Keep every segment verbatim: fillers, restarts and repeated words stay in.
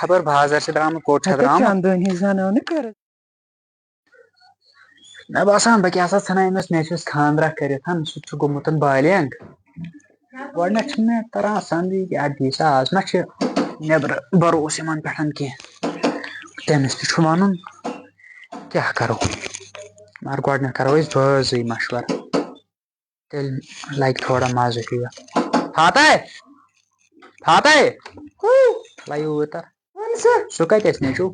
خبر بازر چھِ درٛامُت، کوٚت چھےٚ ہتہٕ درٛامُت۔ چندٲنی زنانہٕ کٔرٕتھ۔ مےٚ باسان، بہٕ کیٛاہ سا ژھٕنہٕ أمِس نیٚچوِس خانٛدرا کٔرِتھ، ہن؟ سُہ تہِ چھُ گوٚمُت بالینگ۔ گۄڈٕنٮ۪تھ چھُنہٕ مےٚ تران سمجھٕے کہِ اَتھ دی سا، آز ما چھِ نیٚبرٕ بروسہٕ یِمن پٮ۪ٹھ کینٛہہ۔ تٔمِس تہِ چھُ وَنُن، کیٛاہ کرو؟ مگر گۄڈٕنٮ۪تھ کرو أسۍ بٲژٕے مشورٕ۔ تیٚلہِ لگہِ تھوڑا مزٕ ہیوٗ۔ فاتح! فاتح! ہو! لایو اوتر۔ وَن سا۔ سُہ کتہِ آسہِ نیٚچوٗ؟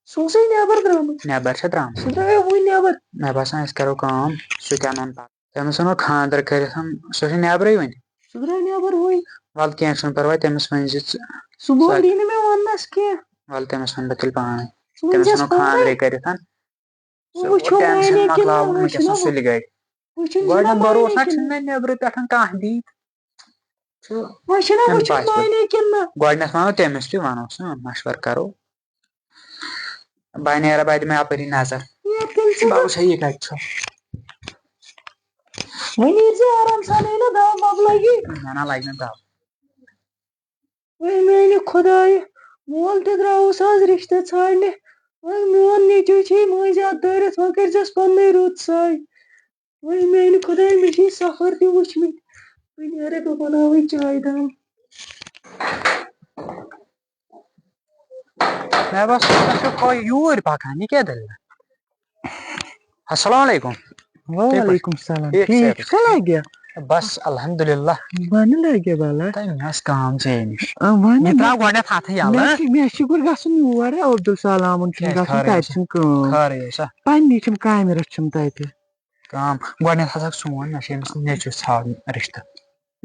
سُہ اوسُے نٮ۪بر درٛامُت۔ نٮ۪بر چھا درٛامُت؟ سُہ درٛایو وُنۍ نٮ۪بر۔ مےٚ باسان، أسۍ کرو کٲم، سُہ تہِ اَنون پتہٕ۔ تٔمِس وَنو خانٛدر کٔرِتھ، سُہ چھُ نٮ۪برٕے وُنہِ۔ سُہ درٛاو نٮ۪بر وُنۍ۔ وَلہٕ کینٛہہ چھُنہٕ پرواے، تٔمِس ؤنۍ زِ ژٕ، سُہ بوٚڑ سۄ یی نہٕ مےٚ وَننَس کینٛہہ۔ وَلہٕ تٔمِس وَنہٕ بہٕ تیٚلہِ پانے۔ ژٕ ؤنۍ تٔمِس زٮ۪س وَنو پانے۔ خانٛدرٕے کٔرِتھ۔ ژٕ وٕچھو ٹینشن مانے کِنہٕ نہ، مۄکلاوُن وٕچھُن وٕنکیٚس نہ، سُلہِ گرِ۔ وٕچھُن چھُنہ گۄڈٕنٮ۪تھ مانے بروسہٕ نہ کِنہٕ چھُنہٕ نہ۔ مےٚ نیٚبرٕ پٮ۪ٹھ کانٛہہ دی۔ چھُ وۄنۍ چھُنہ أمۍ وٕچھُن پاسہِ پٮ۪ٹھ۔ مانے کِنہٕ نہ۔ گۄڈٕنٮ۪تھ وَنو تٔمِس تہِ، وَنوس نا، مشورٕ کرو۔ بہٕ نیرٕ، بہٕ دِمہٕ اَپٲری نظر۔ یہِ تیٚلہِ چھُ بہٕ وٕچھٕ یہِ کَتہِ چھُ۔ وۄنۍ یی زِ آرام سان، ییٚلہِ دَب وَب لَگہِ۔ نہ، نہ، لَگہِ نہٕ دَب۔ وۄنۍ میانہِ خۄدایہِ، مول تہِ درٛاوُس آز رِشتہٕ ژھانٛڈنہِ۔ وۄنۍ میون نیٚچوٗ چھُے مٔنٛزۍ اَتھ دٲرِتھ، وۄنۍ کٔرۍزٮ۪س پنٛنُے رُت ساے۔ وۄنۍ میانہِ خۄدایہِ، مےٚ چھِ یہِ سفر تہِ وٕچھمٕتۍ۔ وۄنۍ نیرے بہٕ بناوٕے چاے دام۔ مےٚ باسان، تۄہہِ چھو پَے یوٗرۍ پَکان، یہِ کیٛاہ دٔلیٖل؟ السلام علیکم۔ وعلیکم السلام۔ ٹھیٖک ٹھیٖک صحت؟ چھُکھا لگہِ؟ بس الحمدللہ۔ وَنہٕ لگہِ بلا۔ تۄہہِ مےٚ ٲس کٲم ژےٚ نِش۔ آ، وَنہٕ یہِ مےٚ۔ ترٛاو گۄڈٕنٮ۪تھ ہَتھٕے یَلہٕ۔ مےٚ چھِ، مےٚ چھِ گۄڈٕ گژھُن یور، عبدالسلامُن چھُنہٕ کیٛازِ گژھُن، خٲرٕے تَتہِ اوسا؟ چھِنہٕ کٲم۔ خٲرٕے اوسا؟ پننی چھِم کامہِ رَژھ چھِم تَتہِ۔ کٲم۔ گۄڈٕنٮ۪تھ ہسا سون، مےٚ چھُ أمِس نیٚچوِس ژھانٛڈُن رِشتہٕ۔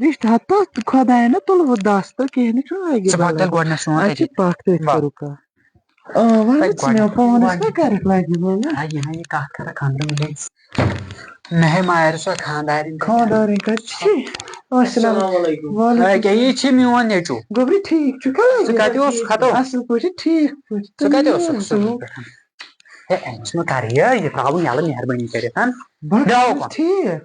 رِشتہٕ ہا تہٕ خۄدایا نہ تُلہٕ وۄنۍ دَس تہٕ کِہیٖنۍ نہٕ چھُنہٕ لگہِ ژٕ پَکھ بَلاے۔ تیٚلہِ گۄڈٕنٮ۪تھ سون اَسہِ چھِ تٔتی۔ پَکھ تٔتھۍ بَس۔ کَرُکھ کَتھ۔ آ، وَن تَتہِ ژٕ مےٚ گۄڈٕنٮ۪تھ۔ پانَس گۄڈٕنٮ۪تھ۔ کیٛاہ کَرَکھ لَگہِ بَلاے؟ آ، یِہوٚے یہِ کَتھ کَرَکھ خانٛدرَن منٛز۔ مےٚ ہے مارِ سۄ خانٛدارِنۍ۔ خانٛدارِنۍ کَتہِ چھِ؟ اَسَلام۔ السلام علیکم۔ وعلیکم۔ ہے، کیٛاہ یہِ چھِ میون نیٚچوٗ؟ گوٚبرِ ٹھیٖک چھُکھا؟ ژٕ کَتہِ اوسُکھ ہَتو؟ اَصٕل پٲٹھۍ، ٹھیٖک پٲٹھۍ۔ ژٕ کَتہِ اوسُکھ صُبحَس پٮ۪ٹھ؟ ہے، أمِس مہ کَر یہِ، یہِ ترٛاوُن یَلہٕ مہربٲنی کٔرِتھ، ہَن؟ بَس بیٛاکھ کَتھ۔ ٹھیٖک۔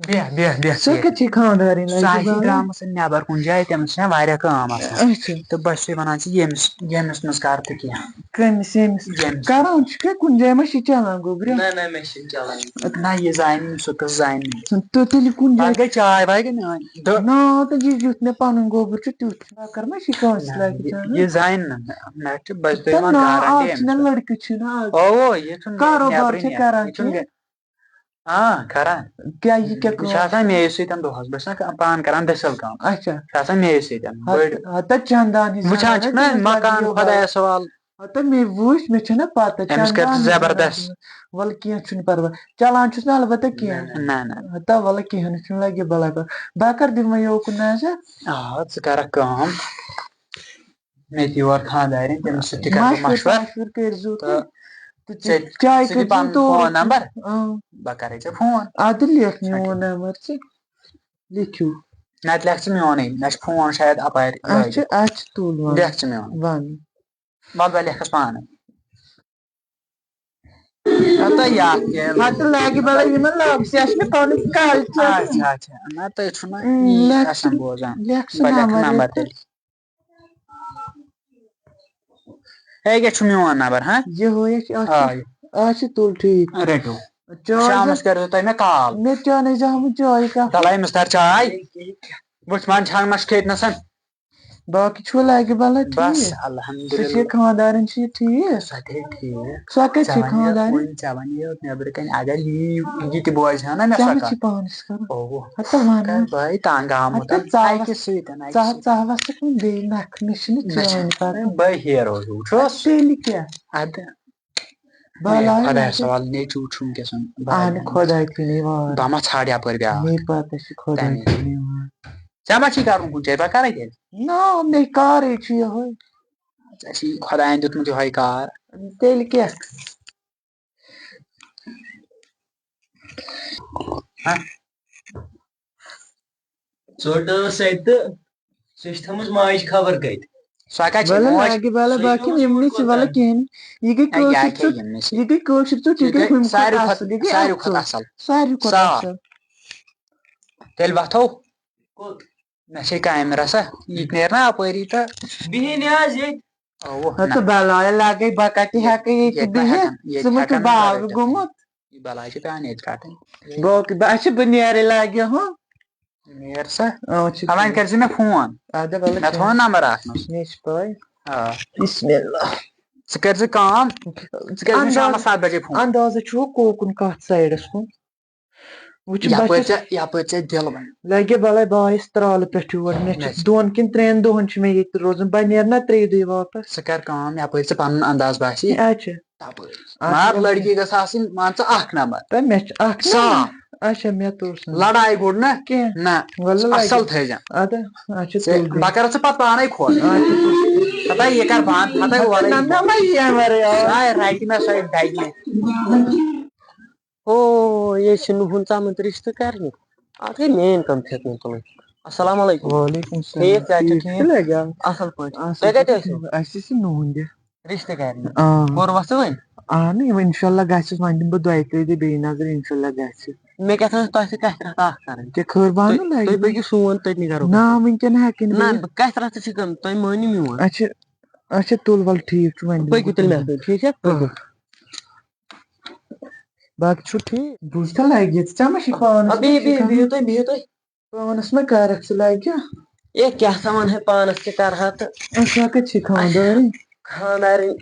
بیٚہہ، بیٚہہ، بیٚہہ، سۄ بیٚہہ۔ کَتہِ چھِ خانٛدارِنۍ سۄ لَگہِ آسہِ بَلاے؟ درٛامٕژ نٮ۪بر کُنہِ جایہِ، تٔمِس چھِ واریاہ کٲم آسان۔ اچھا۔ تہٕ بہٕ چھُسے وَنان ژےٚ، ییٚمِس، ییٚمِس منٛز کَر تہٕ کینٛہہ۔ کٔمِس، ییٚمِس؟ ییٚمِس۔ کَران چھُ کیٛاہ؟ کُنہِ جایہِ ما چھِ چَلان گوٚبرِ؟ نہ، نہ، مےٚ چھِنہٕ چَلان۔ نہ، یہِ زانہِ نہٕ سُہ قٕصہٕ زانہِ نہٕ۔ تہٕ تیٚلہِ کُنہِ پَتہٕ جایہِ؟ گٔے چاے واے گٔے میٛٲنۍ۔ دٔ- نا، تہٕ یہِ یُتھ مےٚ پَنُن گوٚبُر چھُ، تیُتھ چھُ۔ بہٕ کَرٕ ما شِکایت نہ، لَگہِ یہِ، چانہِ؟ یہِ زانہِ نہٕ مےٚ، مےٚ چھُ، بہٕ چھُس تۄہہِ تَتہِ وَنان ناو گارَنٹی آز چھِنہ أمِس۔ لٔڑکہٕ چھِنہ آز۔ اَوا، یہِ چھُنہٕ کاروبار نیٚبرٕے چھِ نیران۔ کَران یہِ چھُنہٕ کینٛہہ۔ آ، کران۔ کیٛاہ یہِ کیٛاہ یہِ چھُ کٲم؟ آسان مے سۭتۍ دۄہَس، بہٕ چھُس نہ پانہٕ کران دٔسِل کٲم۔ اچھا۔ یہِ چھُ آسان مے سۭتۍ۔ ہتہٕ، بٔڑۍ ہتہٕ چندانی وٕچھان زنانہ چھُکھ نہ، تٔمِس مکان بدلہٕ خۄدایَس حوالہٕ۔ ہتہٕ مے وٕچھ، مےٚ چھَنہ پتہ، أمِس کٔر ژٕ چندانی زبردست۔ زنانہ۔ وَلہٕ کینٛہہ چھُنہٕ پرواے۔ چلان چھُس نہ البتہ کینٛہہ۔ نہ، نہ۔ ہتہٕ وَلہٕ کینٛہہ نہٕ چھُنہٕ، لگہِ بلاے پتہٕ۔ بہٕ کر دِمہٕ وۄنۍ یوکُن نظر۔ آ، ژٕ کرکھ کٲم۔ مےٚ تہِ یور خانٛدارِنۍ، تٔمِس سۭتۍ تہِ کَرٕ بہٕ مَشوَر، مَشوَر۔ مَشوَر کٔرۍزیو تہٕ تُہۍ۔ تہٕ ژےٚ ژےٚ چاے ژٕ دِ کٔرۍزیو پَنُن تورٕ۔ فون نمبر، اۭں۔ بہٕ کَرَے ژےٚ فون۔ اَدٕ لیکھ اچھا، میون ٹھیٖک۔ نمبر ژٕ، لیکھِو۔ نَتہٕ لیکھ ژٕ میونٕے، مےٚ چھُ فون شاید اَپارِ اَتھ چھِ، لٲگِتھ۔ اَتھ چھِ تُل وَن۔ لیکھ ژٕ میون۔ وَن۔ وَلہٕ بہٕ لیکھَس پانَے۔ ہتہٕ یتھ کیٛاہ؟ ہتہٕ لگہِ بلاے یِمن لفظ، یہِ چھُ مےٚ پنُن culture۔ اچھا، اچھا۔ نہ، تُہۍ چھُو نہ اۭں، یی لیکھ آسان ژٕ، بوزان۔ لیکھ ژٕ بہٕ لیکھٕ نمبر نمبر ییٚتہِ۔ تیٚلہِ۔ ہے، یہِ چھُ میون نمبر، ہاں؟ یِہوٚے چھُ، اَتھ آ، چھُ، یہِ۔ اَتھ چھُ تُل ٹھیٖک۔ رٔٹِو۔ چاے شامَس زٕ کٔرۍزیو تُہۍ مےٚ call۔ مےٚ چانَے زامُت چاے کَپ۔ تَلہٕ أمِس تَر چاے۔ وٕچھ، وَن چھَنہٕ مَش کھیٚتۍ نَسَن۔ باقٕے چھُو لگہِ بلا بس، ٹھیٖک؟ الحمدللہ۔ ژےٚ چھے خانٛدارِنۍ چھے ٹھیٖک؟ سۄ تہِ ہے ٹھیٖک۔ سۄ کَتہِ ژےٚ چھے وَنے خانٛدارِنۍ؟ وُنۍ، ژےٚ وَنے یوت نیٚبرٕ کَنہِ، اگر یی، یہِ تہِ بوزِ ہا نا مےٚ ژےٚ سۄ ما کَتھ۔ چھِ پانَس کَران؟ اوٚوُ۔ ہَتہٕ وَن کَر حظ۔ بٲے تنٛگ آمُت ہَتہٕ ژاوَس، اَکہِ سۭتۍ، اَکہِ ژاہ، سۭتۍ۔ ژاہَس ژٕ کَم بیٚیہِ نَکھٕ، مےٚ چھِنہٕ مےٚ چھِ چٲنۍ پَرٕنۍ۔ بہٕ ہیرو ہیوٗ چھُس۔ تیٚلہِ کیٛاہ؟ اَدٕ بلاے خۄدایَس نَکھٕ۔ حوالہٕ، نیٚچوٗ چھُ وٕنکیٚس اَہَن، بلاے خۄداے تھٲینی وار۔ بہٕ ما ژھانٛڈٕ یَپٲرۍ بیٛاکھ؟ مے پَتہ چھِ خۄداے تَمے۔ تھٲینی وار۔ ژےٚ ما چھی کَرُن کُنہِ جایہِ، بہٕ کَرَے تیٚلہِ۔ نا، مےٚ کارٕے چھُ یِہوٚے۔ ژےٚ چھی خۄدایَن دیُتمُت یِہوٚے کار۔ تیٚلہِ کیٛاہ؟ ہہ؟ ژوٚٹ ٲس اَتہِ تہٕ سُہ چھِ تھٲومٕژ ماجہِ خبر کَتہِ۔ سۄ کَتہِ چھِ وَلہٕ موج؟ لَگہِ وَلہٕ سُہ باقٕے یِمو یِمنٕے چھِ وَلہٕ کِہیٖنۍ۔ یہِ گٔے یہِ کیٛاہ کٲشِر کیٛاہ ژوٚٹ، یِمنٕے چھِ؟ یہِ گٔے کٲشِر ژوٚٹ، یہِ یہِ گٔے گٔے ہُمہِ ساروی کھۄتہٕ کھۄتہٕ، اَصٕل، یہِ گٔے ساروی کھۄتہٕ اَصٕل۔ اَصٕل۔ ساروی کھۄتہٕ صاف۔ اَصٕل۔ تیٚلہِ وۄتھو۔ کوٚت؟ مےٚ چھے کامہِ رژھا، یہِ تہِ نیرِ نا اَپٲری تہٕ۔ بِہِنۍ حظ ییٚتہِ۔ اوہ، نہ نہ۔ تہٕ بلاے لگے، بہٕ کتہِ ہٮ۪کہٕ ییٚتہِ ییٚتہِ نہ بِہِتھ؟ ہٮ۪کن، ییٚتہِ ژٕ مہٕ چھُ ہٮ۪کن نہٕ باورٕ بلاے تہِ۔ گوٚمُت۔ یہِ بلاے چھِ پٮ۪وان ییٚتہِ رٹٕنۍ۔ گوٚو کہِ بہٕ، اچھا، بہٕ نیرٕ لگہِ ہُہ۔ نیر سا۔ آ، چھِ آ، وۄنۍ ٹھیٖک۔ کٔرۍ زِ مےٚ فون۔ اَدٕ وَلہٕ مےٚ کینٛہہ تھوٚو نمبر اَتھ منٛز۔ مےٚ چھِ پَے۔ آ۔ بسم اللہ۔ ژٕ کٔرۍ زِ کٲم۔ ژٕ کٔرۍ زِ انداز-، شامَس ستھ بجے فون۔ اندازٕ چھُ کوکُن کَتھ سایڈَس کُن؟ وٕچھ، بہٕ یَپٲرۍ چھَس ژےٚ، یَپٲرۍ ژےٚ دِل وَنہِ۔ لَگہِ بَلاے بایِس ترٛالہٕ پٮ۪ٹھ یور۔ مےٚ چھِ مےٚ چھِ دۄن کِنہٕ ترٛٮ۪ن دۄہَن چھِ مےٚ ییٚتہِ روزُن۔ بہٕ نیرٕ نہ ترٛیٚیہِ دۄہہِ واپَس۔ ژٕ کر کٲم، یَپٲرۍ ژےٚ پَنُن انداز باسی۔ اچھا۔ تَپٲرۍ۔ اَتھ مگر منٛز لڑکی گژھِ آسٕنۍ، مان ژٕ، اکھ نمبر۔ تہٕ مےٚ چھِ اکھ صاف۔ نمبر۔ اچھا، مےٚ توٚر سمجھ۔ لڑایہِ گُڑ نہ۔ کینٛہہ۔ نہ۔ وَلہٕ اصل لگہِ۔ تھٲیزٮ۪م۔ اَدٕ، اچھا، ژےٚ، تُل دِیِو۔ بہٕ کرٕ ژٕ پتہٕ پانے خۄش۔ اچھا، تُل۔ ہتا یہِ کر بند، ہتا یہِ وَلہٕ۔ نہ، نہ، مہ یی اَمہِ وَرٲے آو۔ سۄ آے رٹہِ مےٚ، سۄ آے دگہِ مےٚ۔ او، یے چھِ نُہُن ژامُت رِشتہٕ کرنہِ۔ اَتھ گٔے مین کٲم فِتنہٕ تُلٕنۍ۔ السلام علیکم۔ وعلیکم السلام۔ ٹھیٖک، صحت چھا ٹھیٖک؟ ٹھیٖک؟ ٹھیٖک لگہِ آو۔ اَصٕل پٲٹھۍ۔ اَصٕل تُہۍ کَتہِ پٲٹھۍ۔ ٲسِو؟ اَسہِ چھِ نُہُن دِ۔ رِشتہٕ کرنہِ۔ آ۔ کوٚر وۄنۍ ژٕ وۄنۍ؟ آ، نہٕ، وۄنۍ اِنشاء اللہ گژھٮ۪س، وۄنۍ دِمہٕ بہٕ دۄیہِ ترٛیٚیہِ دۄہہِ بیٚیہِ نظر، اِنشاء اللہ گژھِ۔ مےٚ کیٛاہ تام تۄہہِ سۭتۍ کَتھِ رَژھا اَکھ کَرٕنۍ۔ کیٛاہ خٲر بانو تُہۍ، لَگہِ؟ تُہۍ پٔکِو سون، تٔتنٕے کَرو نہ، کَتھ۔ وٕنکٮ۪ن ہٮ۪کہٕ نہٕ نہ، بہٕ۔ بہٕ کَتھِ رَژھا چھِ کَرٕنۍ، تُہۍ مٲنِو میون۔ اچھا، اچھا، تُل وَلہٕ ٹھیٖک چھُ وۄنۍ۔ پٔکِو تیٚلہِ مےٚ سۭتۍ، ٹھیٖک چھا؟ آ۔ پٔکِو۔ باقٕے چھُو ٹھیٖک؟ بوٗزتھا لَگہِ، ژےٚ ما چھِ پانَس آ، بِہِو، منٛز بِہِو، شِکایت؟ بِہِو تُہۍ، بِہِو تُہۍ۔ پانَس ما کَرَکھ ژٕ لَگہِ؟ اے، کیٛاہ سا وَنہٕ ہے پانَس کیٛاہ کَرٕ ہا تہٕ۔ اَسہِ ہا کَتہِ چھِ خانٛدارٕنۍ؟ خانٛدارٕنۍ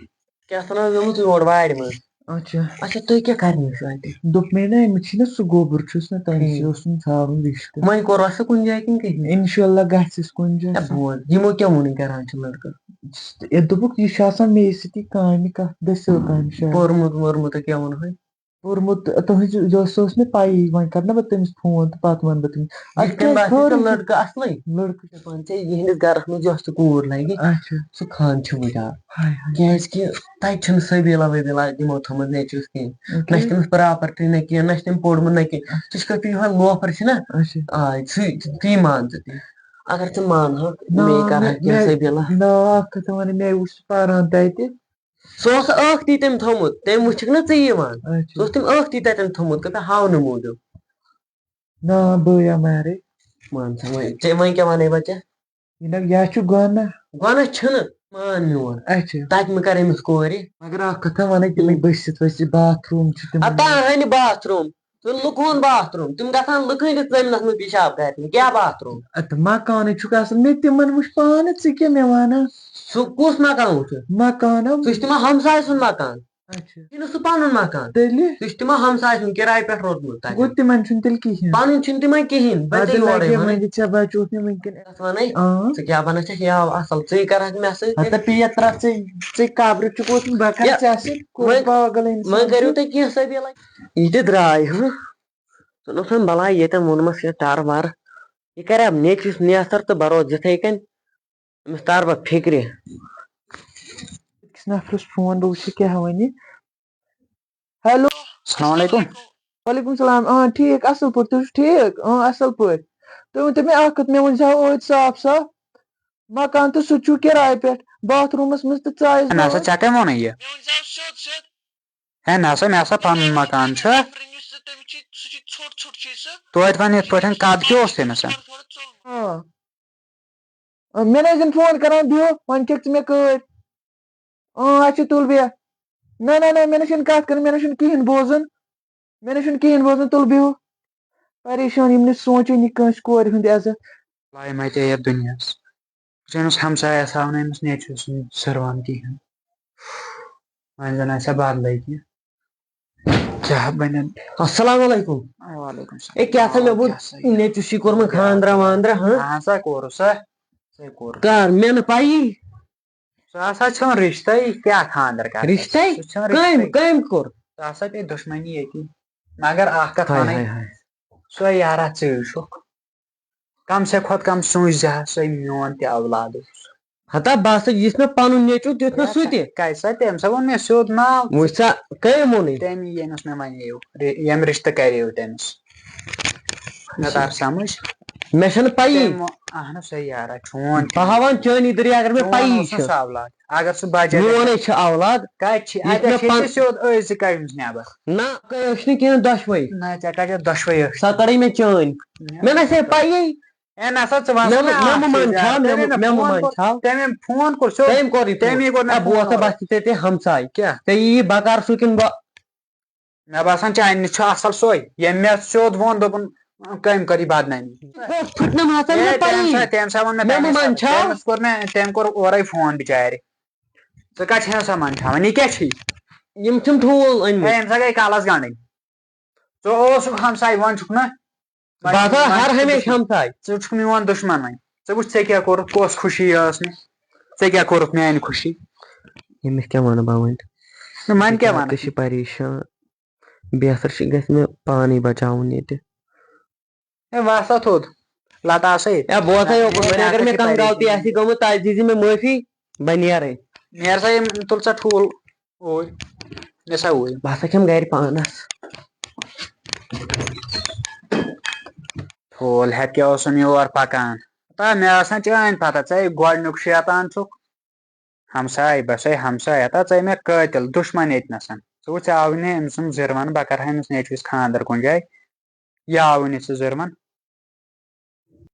کیٛاہ سا وَنان، گٔمٕژ یور وارِ منٛز۔ اچھا۔ اچھا، تُہۍ کیٛاہ کَرنہِ چھِو اَتہِ؟ دوٚپ مےٚ نا، أمِس چھِنہ سُہ گوٚبُر چھُس نہ، تٔمِس ٹھیٖک۔ اوس نہٕ ژھانٛڈُن رِشتہٕ۔ وۄنۍ کوٚر اَسہِ کُنہِ جایہِ کِنہٕ کِہیٖنۍ؟ اِنشاء اللہ گژھٮ۪س کُنہِ جایہِ۔ ہے، بوز، یِمو کیٛاہ ووٚنُے گَران چھِ لٔڑکہٕ؟ یہِ دوٚپُکھ، یہِ چھُ آسان مے سۭتی کامہِ کَتھ، دٔسِل کامہِ شایَد۔ پوٚرمُت ووٚرمُت کیٛاہ ووٚنہٕ ہے؟ پوٚرمُت، تُہٕنٛز یۄس، سۄ ٲس مےٚ پَیی، وۄنۍ کَرٕ نا بہٕ تٔمِس فون تہٕ پَتہٕ وَنہٕ بہٕ تٔمِس۔ اَدٕ یِتھ کٔنۍ کیٛازِ باسہِ خٲرٕے ژےٚ چھُ؟ لٔڑکہٕ اَصلٕے؟ لٔڑکہٕ چھُ۔ دَپان ژےٚ یِہِنٛدِس گَرَس منٛز یۄس تہِ کوٗر لَگہِ، اچھا۔ سُہ خانہٕ چھُ وٕنہِ آو۔ ہاے ہاے۔ کیٛازِکہِ تَتہِ چھُنہٕ سٔبیٖلا ؤبیٖلا یِمو تھٲومٕژ نیٚچوِس کِہیٖنۍ۔ اوکے۔ نہ چھِ تٔمِس پراپرٹی نہ کینٛہہ، نہ چھِ تٔمۍ پوٚرمُت نہ کینٛہہ۔ اچھا۔ سُہ چھُ کٲفی یِہوٚے لوفَر چھُنہ؟ اچھا۔ آ، سُے، تی مان ژٕ تی۔ اگر ژٕ مانہٕ ہَکھ، نہ، مے کَرٕ ہا مےٚ، کینٛہہ مےٚ، سٔبیٖلا۔ نہ، اَکھ کَتھ وَنہٕ، مےٚ وُچھ سُہ پَران تَتہِ۔ سُہ اوس ٲکھتی تٔمۍ تھوٚمُت، تٔمۍ وٕچھِکھ نہ ژٕ یِوان۔ اچھا۔ سُہ اوس تٔمۍ ٲکھتی تَتٮ۪ن تھوٚمُت، کَتھ ہاونہٕ موٗجوٗب۔ نا، بٲیا مارے۔ مان ژٕ وۄنۍ، ژےٚ وۄنۍ کیٛاہ وَنَے بہٕ ژےٚ؟ یہِ نہ، یا چھُ گۄناہ۔ گۄناہ چھُنہٕ، مان میون۔ اچھا۔ تَتہِ مہٕ کَر أمِس کورِ۔ مگر اَکھ کَتھا وَنَے، تِمَے ہُم۔ بٔسِتھ ؤسِتھ باتھ روٗم چھِ تِمَن۔ اَتھ تانۍ ہَنہِ باتھ روٗم۔ تہٕ لُکہٕ ہُنٛد باتھ روٗم، تِم گژھن لُکہٕ ہٕنٛدِس زٔمیٖنَس منٛز پیشاب کَرنہِ، کیٛاہ باتھ روٗم؟ اَدٕ مکانٕے چھُکھ اَصٕل، مےٚ تِمَن وٕچھ پانہٕ، ژٕ کیٛاہ مےٚ وَنان؟ سُہ کُس مکان وٕچھُکھ؟ مکان ہا۔ سُہ چھُ تِمَن ہمسایہِ سُنٛد مکان۔ اچھا۔ یہِ نہٕ سُہ پَنُن مکان۔ تیٚلہِ؟ سُہ چھُ تِمَن ہمسایہِ سُنٛد کِراے پٮ۪ٹھ روٚٹمُت تَتہِ۔ گوٚو تِمَن چھُنہٕ تیٚلہِ کِہیٖنۍ۔ پَنُن چھُنہٕ تِمَن کِہیٖنۍ، بہٕ اَدٕ تہِ یورَے لَگہِ وَنَے۔ وۄنۍ ژےٚ بَچووُتھ مےٚ وٕنکٮ۪ن۔ تَتھ وَنَے، آ۔ ژٕ کیٛاہ بَنَکھ ژےٚ یاو اَصٕل، ژٕے کَرَکھ مےٚ سۭتۍ۔ ہَتہٕ پیٚیہِ ترٛٹھ ژٕے، ژٕے قبرٕ چھُکھ ووتمُت، بہٕ کَرٕ یا ژےٚ سۭتۍ کوٚر وۄنۍ، پاگل اِنسان وۄنۍ کٔرِو ژٕ۔ تُہۍ کینٛہہ سٲبیٖلہ۔ یہِ تہِ درٛاے، ہُہ۔ ژٕ نوٚقصان بَلاے ییٚتٮ۪ن ووٚنمَس یہِ ٹَر وَر۔ یہِ کَرِ ہا نیٚچوِس نیتھر تہٕ بَروسہٕ یِتھَے کٔنۍ۔ أمِس تَر بہٕ فِکرِ۔ أکِس نفرَس فون، بہٕ وٕچھِ کیٛاہ وَنہِ۔ ہیلو۔ السلام علیکم۔ وعلیکم السلام۔ آ، ٹھیٖک، اَصٕل پٲٹھۍ۔ تُہۍ چھِو ٹھیٖک؟ آ، اَصٕل پٲٹھۍ۔ تُہۍ ؤنۍ تو مےٚ اَکھ کَتھ، مےٚ ؤنۍ زیو ٲدۍ صاف صاف۔ مکان تہٕ سُہ چھُو کِراے پٮ۪ٹھ، باتھ روٗمَس منٛز تہٕ ژایَس نہ سا، دٲر۔ ژےٚ کَمہِ ووٚنُے یہِ؟ مےٚ ؤنۍ زیو سیوٚد سیوٚد۔ ہے نہ سا، مےٚ ہسا پنُن مکان چھُ۔ توتہِ وَن یِتھ پٲٹھۍ، قد کیٛاہ اوس تٔمِس؟ آ۔ آ، مےٚ نہ حظ چھِنہٕ فون کران، بِہِو، وۄنۍ چھَکھ ژٕ مےٚ کٲڑۍ۔ آ، اچھا، تُل بیٚہہ۔ نہ، نہ، نہ، مےٚ نہ چھِنہٕ کَتھ کَرٕنۍ، مےٚ نہ چھُنہٕ کِہیٖنۍ بوزُن۔ مےٚ نہ چھُنہٕ کِہیٖنۍ بوزُن، تُل بِہِو۔ پریشان، یِم نہٕ سونٛچٲنی کٲنٛسہِ کورِ ہُنٛد عزت۔ لایہِ مَتہِ یَتھ دُنیاہَس۔ بہٕ چھُس أمِس ہمسایَس ہاونہٕ أمِس نیٚچوِ سُنٛد سٕروان کِہیٖنۍ۔ وۄنۍ زَن آسہِ ہا بدلٕے کینٛہہ۔ کیٛاہ بَنَن؟ السلام علیکم۔ وعلیکم السلام۔ اے، کیٛاہ سا مےٚ بوٗز کیٛاہ سا یہِ؟ نیٚچوِ چھُے کوٚرمُت خانٛدرا وانٛدرا، ہاں؟ اَہَن سا، کوٚرُس سا۔ سُے کوٚر۔ کر؟ مےٚ نہٕ پَیی۔ سُہ ہسا چھُنہٕ رِشتَے، کیٛاہ خانٛدر کَرٕ؟ رِشتَے؟ سُہ چھُنہٕ کٔمۍ، رِشتَے۔ کٔمۍ کوٚر؟ سُہ ہسا پیٚیہِ دُشمنی ییٚتی۔ مگر اَکھ کَتھ ہاے، وَنَے، ہاے، ہاے۔ سۄے یارا ژٕ چھُکھ۔ کم سے کھۄتہٕ کم سوٗنٛچ زِ ہا، سُے میون تہِ اولاد اوس۔ ہتا بس، یُس مےٚ پنُن نیٚچوٗ دیُت نہ سُہ تہِ۔ کیٛازِ سا؟ تٔمۍ سا ووٚن مےٚ سیوٚد ناو۔ وٕچھ سا، کٔمۍ ووٚنُے؟ تٔمی، ییٚمِس مےٚ وَنیو، رِ-، ییٚمۍ رِشتہٕ کریو تٔمِس۔ مےٚ تر سمجھ۔ مےٚ چھَنہٕ پَیی۔ تٔمۍ ووٚن، اہن سا یارا، چون تہِ بہٕ ہاوان چٲنی دٔری اگر مےٚ چون پَیی اوس نہ چھِ۔ سُہ اولاد۔ اگر سُہ بجر اولادے چھُ اولاد۔ کَتہِ چھِ؟ یُس اَتہِ مےٚ چھِ پن-، ییٚتہِ سیوٚد أزۍ کَڑِ أمِس نٮ۪بر۔ نہ، أچھ نہٕ کینٛہہ دۄشوَے۔ نہ، ژےٚ کَتہِ دۄشوَے أچھ؟ سۄ کَڑٕے مےٚ چٲنۍ۔ مےٚ نہ چھے پَیی۔ ہے نہ سا، ژٕ وَن سا مےٚ مےٚ مےٚ مہٕ اَکھ چیٖز، منٛدچھاو، ہے، مےٚ تٔمۍ مہٕ- مےٚ مےٚ مہٕ فون کوٚر، منٛدچھاو۔ تٔمۍ فون کوٚر، سیوٚد تٔمۍ کوٚر یہِ تٔمی فون۔ کوٚر مےٚ ہے، بہٕ وَسہٕ فون۔ بَسہِ ژےٚ تہِ ہمساے۔ کیٛاہ؟ مےٚ باسان چانہِ نِش چھُ اَصٕل سۄے، ییٚمۍ مےٚ سیوٚد ووٚن، دوٚپُن، کٔمۍ کٔر یہِ بدنٲمی؟ پھٕٹنَم ہسا ہے، مےٚ تٔمۍ پَیی۔ سا- تٔمۍ سا ووٚن مےٚ مےٚ مہٕ تَمے ساتہٕ، منٛدچھاو۔ تٔمِس کوٚر مےٚ، تٔمۍ کوٚر اورَے فون بِچارِ۔ ژٕ کَتہِ چھِ ہٮ۪ن سا منٛدچھاوان؟ یہِ کیٛاہ چھِ؟ یِم چھِم ٹھوٗل أنۍ ہے، مٕتۍ۔ أمۍ سا گٔے کَلَس گنٛڈٕنۍ۔ ژٕ اوسُکھ ہمساے، وۄنۍ چھُکھ نہ؟ وۄنۍ بہٕ ہسا وۄنۍ ہر چھُکھ ہمیشہٕ دُشمن۔ ہمساے۔ ژٕ چھُکھ میون دُشمن وۄنۍ۔ ژےٚ وٕچھ، ژےٚ کیٛاہ کوٚرُتھ، کۄس خوشی ٲس مےٚ؟ ژےٚ کیٛاہ کوٚرُتھ میانہِ خوشی؟ ییٚمِس کیٛاہ وَنہٕ بہٕ وۄنۍ؟ نہ، وۄنۍ کیٛاہ بِچارٕ وَنہٕ؟ تہِ چھِ پریشان۔ بہتر چھِ، گژھِ مےٚ پانٕے بچاوُن ییٚتہِ۔ ہے، وَس سا تھوٚد۔ لَتہٕ آسَے ییٚتہِ۔ ہے، بہٕ وَسا نہ، یوکُن، وۄنۍ اگر مےٚ کانٛہہ غلطی آسہِ گٔمٕژ، تَتہِ دیٖزِ مےٚ معٲفی، بہٕ نیرَے۔ نیر سا، یِم تُل ژٕ ٹھوٗل اوٗرۍ۔ نہِ سا اوٗرۍ۔ بہٕ ہسا کھٮ۪مہٕ گرِ پانَس۔ ٹھوٗل ہٮ۪تھ کیٛاہ اوسُم یور پَکان؟ ہتا مےٚ ٲس نہ چٲنۍ پَتہ، ژٕ ہے گۄڈٕنیُک شیطان چھُکھ۔ ہمساے، بس ہے ہمساے، ہتا ژٕ ہے مےٚ قٲتِل، دُشمَن ییٚتہِ نَسَن۔ ژٕ وٕچھ، ژےٚ آوٕے نہٕ أمۍ سُنٛد زِروَن، بہٕ کَرٕ ہا أمِس نیٚچوِس خانٛدر کُنہِ جایہِ۔ یہِ آوٕے نہٕ ژٕ زِروَن۔